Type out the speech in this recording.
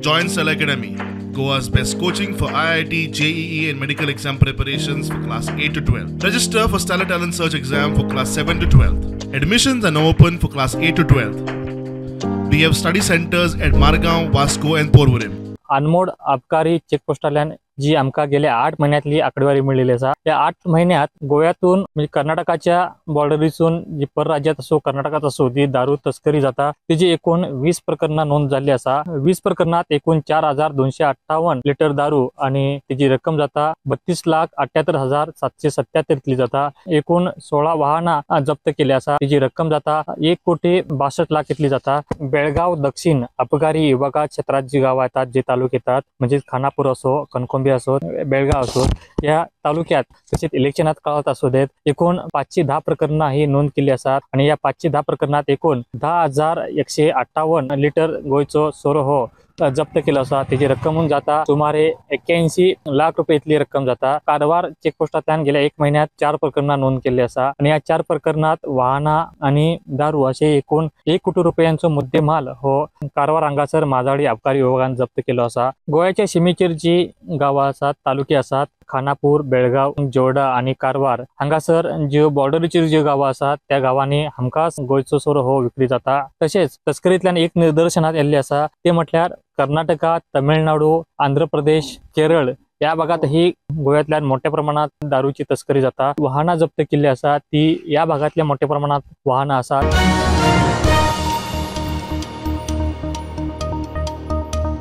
Join Stellar Academy, Goa's best coaching for IIT, JEE and medical exam preparations for class 8 to 12. Register for Stellar Talent Search exam for class 7 to 12. Admissions are now open for class 8 to 12. We have study centers at Margao, Vasco and Porvorim. Anmod अबकारी चेकपोस्टांतल्यान जी आमकां गेल्या 8 म्हयन्यांतली आंकडेवारी मेळिल्ली आसा, त्या 8 म्हयन्यांत गोव्यातून म्हणजे कर्नाटकाच्या बॉर्डरीसून जी परराज्यात असो कर्नाटकात असो जी दारू तस्करी जाता तिची एकूण 20 प्रकरणां नोंद जाल्ली आसा. 20 प्रकरणात एकूण 4258 लिटर दारू आणि तिची रक्कम जाता 32,78,777 इतली जाता. एकूण 16 वाहनां जप्त केली आसा, तिची रक्कम जाता 1,62,00,000 इतली जाता. बेळगाव दक्षिण अबकारी विभागात क्षेत्रात जी गावां येतात, जे तालुके येतात म्हणजे खानापूर असो, कणकोंबी असो, बेळगाव असो, या तालुक्यात तसेच इलेक्शनात काळात असू देत एकूण 510 प्रकरणां ही नोंद केली आसात आणि या 510 प्रकरणात एकूण 10,158 लिटर गोंयचो सोरो हो जप्त केलो आसा. तेजी रक्कम जाता सुमारे 81 लाख रुपये इतली रक्कम जाता. कारवार चेकपोस्टांतल्यान गेल्या 1 म्हयन्यात 4 प्रकरणां नोंद केल्ली आसा आणि ह्या 4 प्रकरणात वाहनां आणि दारू असे एकूण 1 कोटी रुपयांचो मुद्देमाल हो कारवार हांगासर माजाळी अबकारी विभागान जप्त केलो आसा. गोव्याच्या शिमेचेर जी गांवां आसात, तालुके आसात, खानापूर, बेळगाव, जोडा आणि कारवार हांगासर ज्यो बॉर्डरीचेर ज्यो गांवां आसात त्या गांवांनी हमखास गोंयचो सोरो हो विक्री जाता. तशेंच तस्करींतल्यान एक निदर्शनात येल्लें आसा ते म्हटल्यार कर्नाटका, तमिळनाडू, आंध्र प्रदेश, केरळ या भागात ही गोव्यांतल्यान मोठ्या प्रमाणात दारूची तस्करी जाता. वाहनां जप्त केल्ली आसा ती या भागांतल्या मोठ्या प्रमाणात वाहनां आसात.